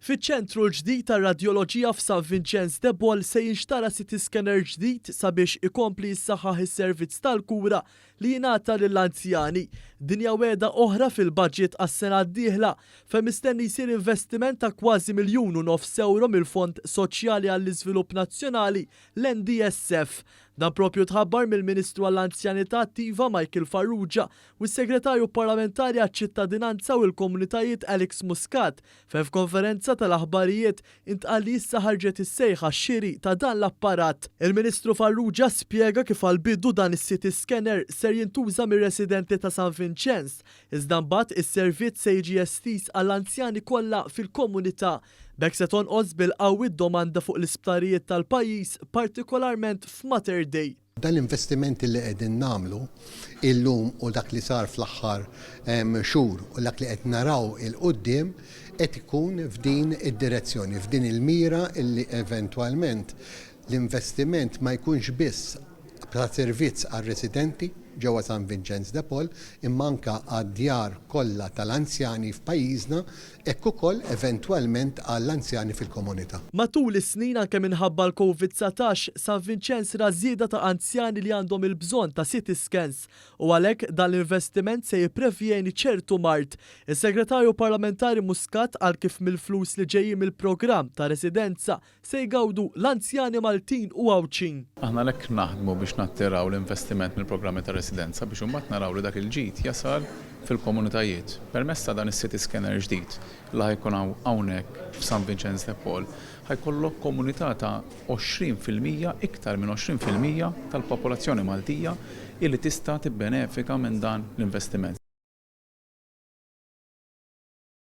Fiċ-ċentru l-ġdid tar-radjoloġija f'San Vinċenz de Paul se jinxtara CT scanner ġdid sabiex ikompli jissaħħaħ is-servizz tal-kura li jingħata lill-anzjani. Din hija wegħda oħra fil-budget għas-sena d-dieħla fejn mistenni jsir investiment ta' kważi 1.5 miljun euro mill-Fond Soċjali għall-Iżvilupp Nazzjonali, l-NDSF. Dan propju tħabbar mill-Ministru għall-Anzjanità Attiva Michael Farrugia u s-Segretarju Parlamentari għaċ-Ċittadinanza u l-Komunitajiet Alex Muscat fejn f'konferenza tal-aħbarijiet intqal li issa ħarġet is-sejħa għax-xiri ta' dan l-apparat. Il-Ministru Farrugia spjega kif għall-bidu dan is-CT scanner ser jintuża mir-residenti ta' San Vinċenz, iżda mbagħad is-servizz se jiġi estiż għall-anzjani kollha fil-komunità. B'hekk se tonqos bil-qawwi d-domanda fuq l-isptarijiet tal-pajjiż, partikolarment f'Mater Dei. Dan l-investimenti li qegħdin nagħmlu illum u dak li sar fl-aħħar xhur u dak li qed naraw 'il quddiem qed ikun f'din id-direzzjoni, f'din il-mira illi eventwalment l-investiment ma jkunx biss ta' servizz għar-residenti ġewwa San Vinċenz de Paul imma anke għad-djar kollha tal-anzjani f'pajjiżna, hekk ukoll eventwalment għall-anzjani fil-komunità. Matul is-snin, anke minħabba l-Covid-19, San Vinċenz ra żieda ta' anzjani li għandhom il-bżonn ta' CT scans u għalhekk dan l-investiment se jipprevjeni ċertu mard. Is-Segretarju Parlamentari Muscat qal kif mill-flus li ġejjin mill-programm ta' residenza se jgawdu l-anzjani Maltin u Għawdxin. Aħna għalhekk naħdmu biex nattiraw l-investiment mill-programmi ta' residenza biex imbagħad naraw li dak il-ġid jasal fil-komunitajiet. Permezz ta' dan is-CT scanner ġdid li ħa jkun hawnhekk f'San Vinċenz de Paul, ħa jkollok komunità ta' 20%, iktar minn 20% tal-popolazzjoni Maltija illi tista' tibbenefika minn dan l-investiment.